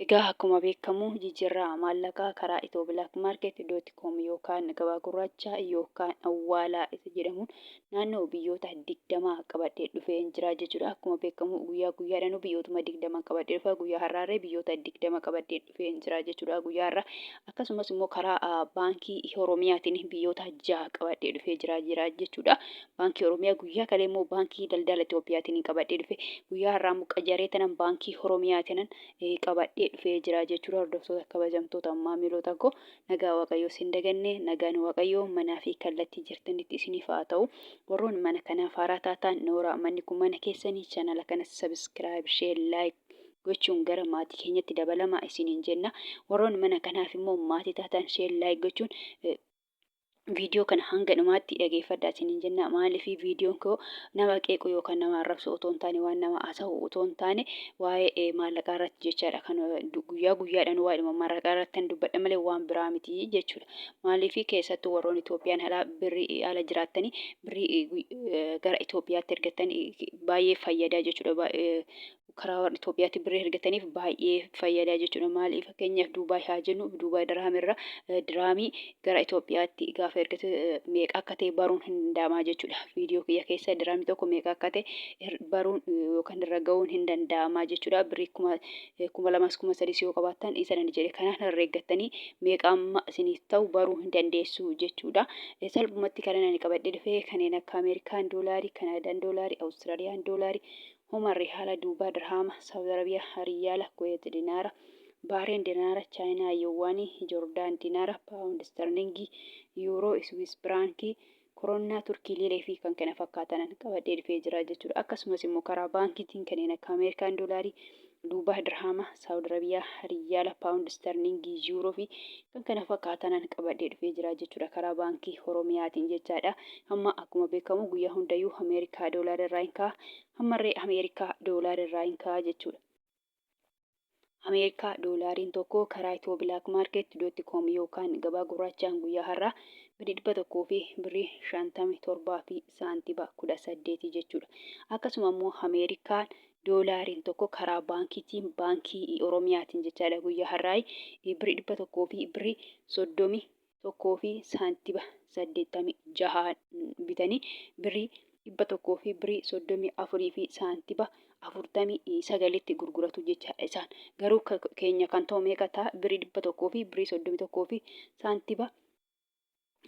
Egaa akkuma beekamu jijjiirraa maallaqaa karaa ethio-blackmarket.com yookaan gabaa gurraacha yookaan awwaalaa isa jedhamuun naannoo biyyoota 20 qabadhee dhufee jira jechuudha. Akkuma beekamu guyyaa guyyaadhaan biyyootuma 20 qabadhee dhufa. Guyyaa har'aarree biyyoota 20 qabadhee dhufee jira jechuudha. Guyyaa har'aa akkasumas immoo karaa baankii Oromiyaatiin biyyoota 6 qabadhee dhufee jira jechuudha. Baankii Oromiyaa guyyaa kalee immoo baankii daldala Itoophiyaatiin qabadhee dhufe. Guyyaa har'aa immoo qajaree tanan baankii Oromiyaatiinan qabadhee dhufee jira jechuudha. Hordoftoota kabajamtoota maamiloota koo, nagaa Waaqayyoo isin daganne, nagaan Waaqayyoo manaa fi kallattii jirtanitti isiniif haa ta'u. Warroon mana kanaaf haaraa taataan, nooraa, manni kun mana keessanii, chaanala kana subscribe, share, like gochuun gara maatii keenyatti dabalamaa isiniin jenna. Warroon mana kanaaf immoo maatii taatan, share, like gochuun viidiyoo kana hanga dhumaatti dhageeffadhaa isiniin jenna. Maaliif? Viidiyoon koo nama qeequ yookaan nama arrabsu otoo hin taane, waan nama haasa'u otoo hin taane, waa'ee maallaqaa irratti jechaadha. Kan guyyaa guyyaadhaan waa'ee maallaqaa irratti kan dubbadha malee waan biraa miti jechuudha. Maaliif? Keessattuu warroon Itoophiyaan alaa birrii ala jiraattanii birrii gara Itoophiyaatti ergattan baay'ee fayyadaa jechuudha. Karaa warra Itoophiyaatti birrii ergataniif baay'ee fayyadaa jechuudha. Maaliif? Fakkeenyaaf Duubaay haa jennu, Duubaay dirhaam irra dirhaamii gara Itoophiyaatti gaafa ergatu meeqa akka ta'e baruun hin danda'amaa jechuudha. Viidiyoo kiyya keessa dirhaamni tokko meeqa akka ta'e baruun yookaan irra ga'uun hin danda'amaa jechuudha. Birrii 2000s 3000s yoo qabaattan, isa nan jedhe kanaan herreeggattanii meeqa amma isiniif ta'u baruu hin dandeessu jechuudha. Salphumatti kan ani qabadhee dhufe kanneen akka Ameerikaan doolaarii, Kanaadaan doolaarii, Awustiraaliyaan doolaarii, Oman Rihaala, Duubaa Dirhaama, Saawud Arabiyaa Riyaala, Kuweet Dinaara, Baareen Dinaara, Chaayinaa Yuwaanii, Jordaan Dinaara, Paawundi Istarlingii, Yuuroo, Iswiis Firaankii, Koronnaa Turkii Liilee fi kan kana fakkaatanan qabadhee dhufee jira jechuudha. Akkasumas immoo karaa baankiitiin kanneen akka Ameerikaan doolaarii, Duubaa Dirhaama, Saawud Arabiyaa Riyaala, Paawundi Istarlingii, Yuuroo fi kan kana fakkaatanan qabadhee dhufee jira jechuudha. Karaa baankii Oromiyaatiin jechaadha. Amma akkuma beekamu guyyaa hundayyuu Ameerikaa doolaara irraa hin ka'a. Ammarree Ameerikaa doolaara irraa hin ka'a jechuudha. Ameerikaa doolaariin tokko karaa ethio-blackmarket.com yookaan gabaa gurraachaan guyyaa har'aa birrii 100 fi birrii 57 fi saantiba 18 jechuudha. Akkasuma immoo Ameerikaan doolaariin tokko karaa baankiitiin, baankii Oromiyaatiin jechaadha, guyyaa har'aa birrii 100 fi birrii 31 fi saantiba 86 bitanii birrii 100 fi birrii 34 fi saantiba 49tti gurguratu jechaadha isaan. Garuu keenya kan ta'u meeqa ta'a? Birrii 100 fi birrii 31 fi saantiba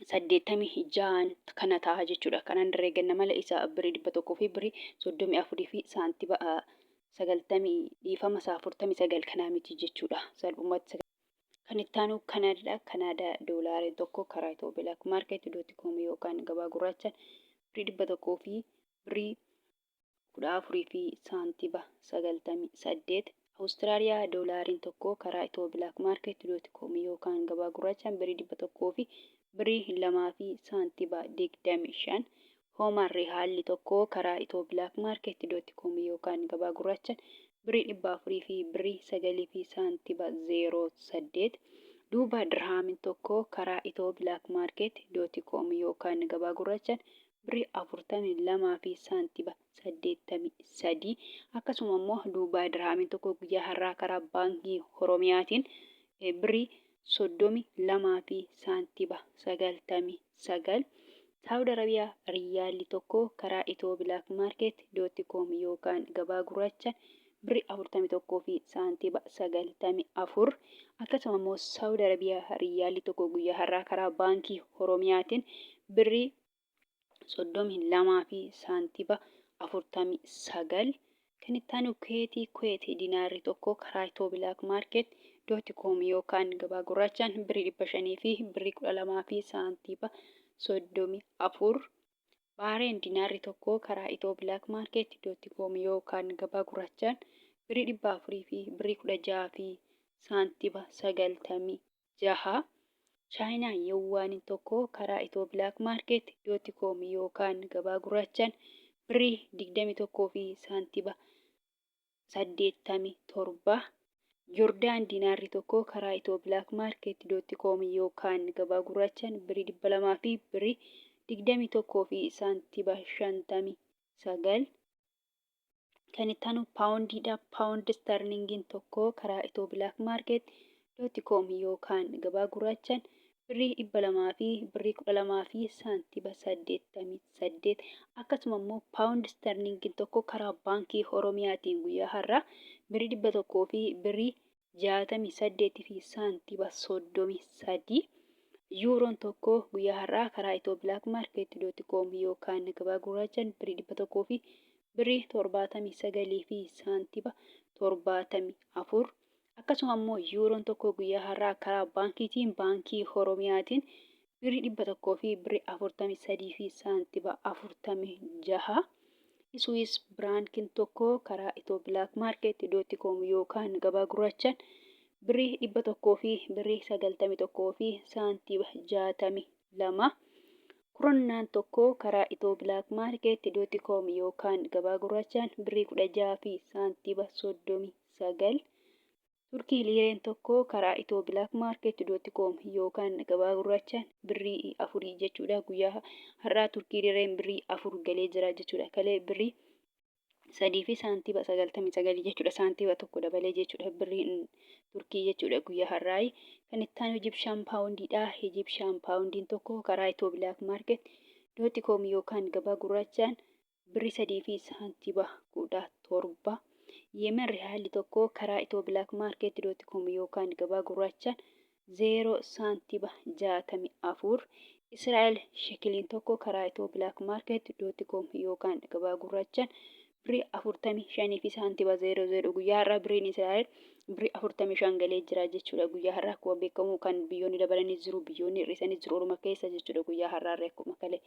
86 kana ta'a jechuudha. Kanaan herreegganna malee isa birrii 100 fi birrii 34 fi saantiba 90, dhiifama, isaa 49 kanaa miti jechuudha. Salphumatti kan itti aanu Kanaadaadha. Kanaadaa doolaariin tokko karaa ethio-blackmarket.com yookaan gabaa gurraachaan birrii 100 fi birrii 14 fi saantiba 98. Awustiraaliyaa doolaariin tokko karaa ethio-blackmarket.com yookaan gabaa gurraachaan birrii 100 fi birrii 2 fi saantiba 25. Oman Rihaalli tokko karaa ethio-blackmarket.com yookaan gabaa gurraachaan birrii 400 fi birrii 9 fi saantiba 08. Duubaa Dirhaamiin tokko karaa ethio-blackmarket.com yookaan gabaa gurraachaan birrii 42 fi saantiba 83. Akkasuma immoo Duubaay Dirhaamiin tokko guyyaa har'aa karaa baankii Oromiyaatiin birrii 32 fi saantiba 99. Saawud Arabiyaa Riyyaalli tokko karaa ethio-blackmarket.com yookaan gabaa gurraacha birrii 41 fi saantiba 94. Akkasuma immoo Saawud Arabiyaa Riyyaalli tokko guyyaa har'aa karaa baankii Oromiyaatiin birrii 32 fi saantiba 49. Kan itti aanu Kuweetii. Kuweetii dinaarri tokko karaa ethio-blackmarket.com yookaan gabaa gurraachaan birrii 500 fi birrii 12 fi saantiba 34. Baareen dinaarri tokko karaa ethio-blackmarket.com yookaan gabaa gurraachaan birrii 400 fi birrii 16 fi saantiba 96. Chaayinaa Yuwaaniin tokko karaa ethio-blackmarket.com yookaan gabaa gurraachaan birrii 21 fi saantiba 87. Jordaan dinaarri tokko karaa ethio-blackmarket.com yookaan gabaa gurraachaan birrii 200 fi birrii 21 fi saantiba 59. Kan itti aanu paawundiidha. Paawundi isterlingiin tokko karaa Itoo Black Market dot com yookaan gabaa gurraachaan birrii 200 fi birrii 12 fi saantiba 88. Akkasuma immoo paawundi isterlingiin tokko karaa Baankii Oromiyaatiin guyyaa har'aa birrii 100 fi birrii 68 fi saantiba 33. Yuuroon tokko guyyaa har'aa karaa Itoo Black Market dot com yookaan gabaa gurraachaan birrii 100 fi birrii 79 fi saantiba 74. Akkasuma immoo yuuroon tokko guyyaa har'aa karaa baankiitiin, Baankii Oromiyaatiin, birrii 100 fi birrii 43 fi saantiba 46. Swiss Biraankiin tokko karaa Itoo Black Market dot com yookaan gabaa gurraachaan birrii 100 fi birrii 91 fi saantiba 62. Kuronnaan tokko karaa Itoo Black Market dot com yookaan gabaa gurraachaan birrii 16 fi saantiba 39. Turkii liireen tokko karaa Itoo Black Market dot com yookaan gabaa gurraachaan birrii 4 jechuudha. Guyyaa har'aa Turkii liireen birrii 4 galee jira jechuudha. Kalee birrii 3 fi saantiba 99 jechuudha. Saantiba tokko dabalee jechuudha birriin Turkii jechuudha guyyaa har'aa. Kan itti aanu Egyptian paawundiidha. Egyptian paawundiin tokko karaa Itoo Black Market dot com yookaan gabaa gurraachaan birrii 3 fi saantiba 17. Yemen riyaalli tokko karaa Itoo Black Market dot com yookaan gabaa gurraachaan 0 saantiba 64. Israa'el shekiliin tokko karaa Itoo Black Market dot com yookaan gabaa gurraachaan birrii 45 fi saantiba 00. Guyyaa har'aa birriin Israa'el birrii 45 galee jira jechuudha. Guyyaa har'aa akkuma beekamu kan biyyoonni dabalanii jiru, biyyoonni hir'isanii jiru orma keessa jechuudha guyyaa har'aa irra akkuma kalee.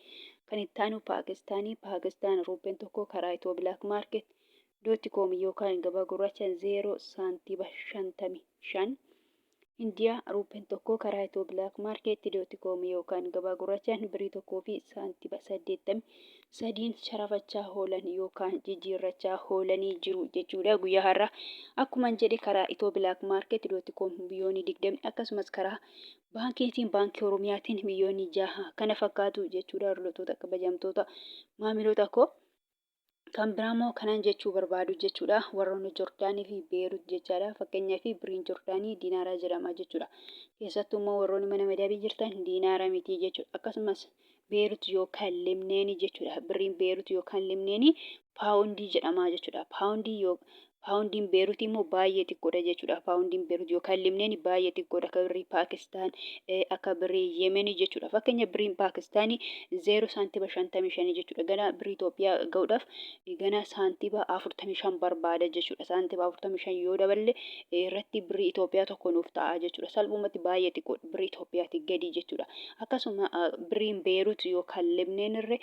Kan itti aanu Paakistaanii. Paakistaan ruuppeen tokko karaa Itoo Black Market dot com yookaan gabaa gurraachaan 0 saantiba 55. Indiyaa ruuppeen tokko karaa Itoo Black Market dot com yookaan gabaa gurraachaan birrii 1 fi saantiba 83n sharafachaa oolan yookaan jijjiirrachaa oolanii jiru jechuudha. Guyyaa har'aa akkuman jedhe karaa Itoo Black Market dot com biyyoonni 20, akkasumas karaa baankiitiin, Baankii Oromiyaatiin biyyoonni 6 kana fakkaatu jechuudha, hordoftoota kabajamtoota maamiloota koo. Kan biraa immoo kanan jechuu barbaadu jechuudha. Warroonni Jordaanii fi Beerut jechaadha. Fakkeenyaaf birriin Jordaanii diinaaraa jedhama jechuudha. Keessattuu immoo warroonni mana madabii jirtan diinaara miti jechuudha. Akkasumas Beerut yookaan Limneenii jechuudha. Birriin Beerut yookaan Limneenii paawundii jedhama jechuudha. Paawundii yoo Paawundiin Beerutii immoo baay'ee xiqqoodha jechuudha. Paawundiin Beerut yookaan Limneenii baay'ee xiqqoodha akka birrii Paakistaan, akka birrii Yemenii jechuudha. Fakkeenya birriin Paakistaanii 0 saantima 55 jechuudha. Gara birrii Itoophiyaa ga'uudhaaf gana saantima 45 barbaada jechuudha. Saantima 45 yoo daballe irratti birrii Itoophiyaa tokko nuuf ta'a jechuudha. Salphumatti baay'ee xiqqoodha birrii Itoophiyaatii gadi jechuudha. Akkasuma birriin Beerut yookaan Limneen irree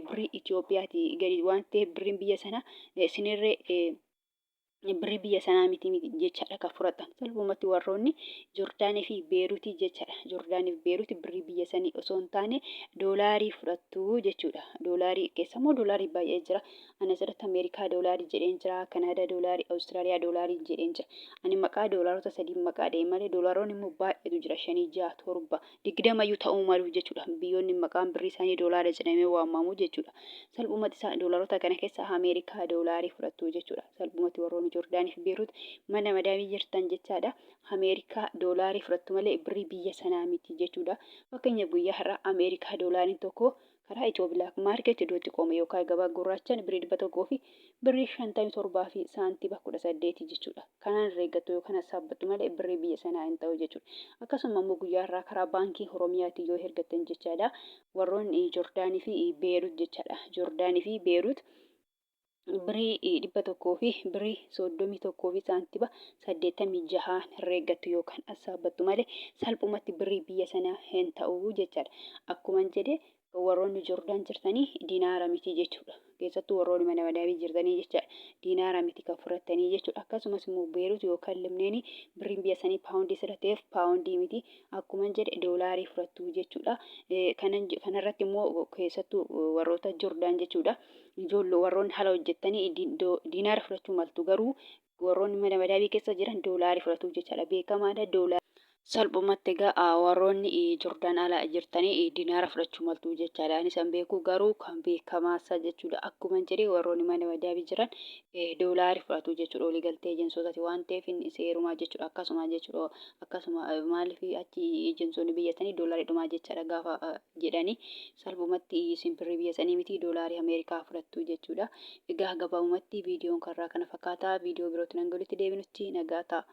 birrii Itoophiyaatii gadi waan ta'eef birriin biyya sanaa isinirree birrii biyya sanaa miti jechaadha kan fudhatan. Salphumatti warroonni Jordaanii fi Beeruutii jechaadha. Jordaanii fi Beeruuti birrii biyya sanii osoo hin taane doolaarii fudhattu jechuudha. Doolaarii keessa immoo doolaarii baay'ee jira. Ani asirratti Ameerikaa doolaarii jedheen jira, Kanaadaa doolaarii, Awustiraaliyaa doolaarii jedheen jira. Ani maqaa doolaarota sadii maqaa dha'e malee doolaaronni immoo baay'eetu jira. Shanii, ja'a, torba, 20yyuu ta'uu malu jechuudha. Biyyoonni maqaan birrii isaanii doolaara jedhamee waamamu jechuudha. Salphumatti isaan doolaarota kana keessa Ameerikaa doolaarii fudhattu jechuudha. Salphumatti warroonni Joordaanii fi Beerut mana madaamii jirtan jechaadha. Ameerikaa doolaarii fudhattu malee birrii biyya sanaa miti jechuudha. Fakkeenyaaf guyyaa har'aa Ameerikaa doolaariin tokko karaa Itiyoo Black Market dot com yookaan gabaa gurraachaan birrii 100 fi birrii 57 fi saantiba 18 jechuudha. Kanaan herreeggattu yookaan hassaabbattu malee birrii biyya sanaa hin ta'u jechuudha. Akkasuma immoo guyyaa har'aa karaa Baankii Oromiyaatiin yoo hergattan jechaadha. Warroonni Jordaanii fi Beerut jechaadha. Jordaanii fi Beerut birii 100 fi birii 31 fi saantiba 86 herreeggattu yookaan assaabbattu malee salphumatti birrii biyya sanaa hin ta'u jechaadha. Akkuman jedhe warroonni Jordaan jirtanii dinaara miti jechuudha. Keessattuu warroonni mana madaamii jirtanii jechaadha. Dinaara miti kan fudhattanii jechuudha. Akkasumas immoo Beerut yookaan Limneenii birriin biyya sanii paawundii sira ta'eef paawundii miti. Akkuman jedhe doolaarii fudhattu jechuudha. Kanarratti immoo keessattuu warroota Jordaan jechuudha. Ijoollee warroonni hala hojjettanii diinaara fudhachuu maltu, garuu warroonni mana madaamii keessa jiran doolaarii fudhatu jechaadha. Beekamaadha doolaara. Salphumatti egaa warroonni Jordaan ala jirtanii dinaara fudhachuu maltu jechaadha. Ani san beeku garuu kan beekamaasa jechuudha. Akkuma jedhe warroonni mana madaabii jiran doolaari fudhatu jechuudha. Walii galtee ejensootati waan ta'eef inni seerumaa jechuudha. Akkasuma jechuudha. Akkasuma maaliif achi ejensoonni biyya sanii doolaarii dhumaa jechaadha gaafa jedhanii salphumatti isin birrii biyya sanii miti doolaarii Ameerikaa fudhattu jechuudha. Egaa gabaabumatti viidiyoon karraa kana fakkaata. Viidiyoo birootti nan galitti deebinutti nagaa ta'a.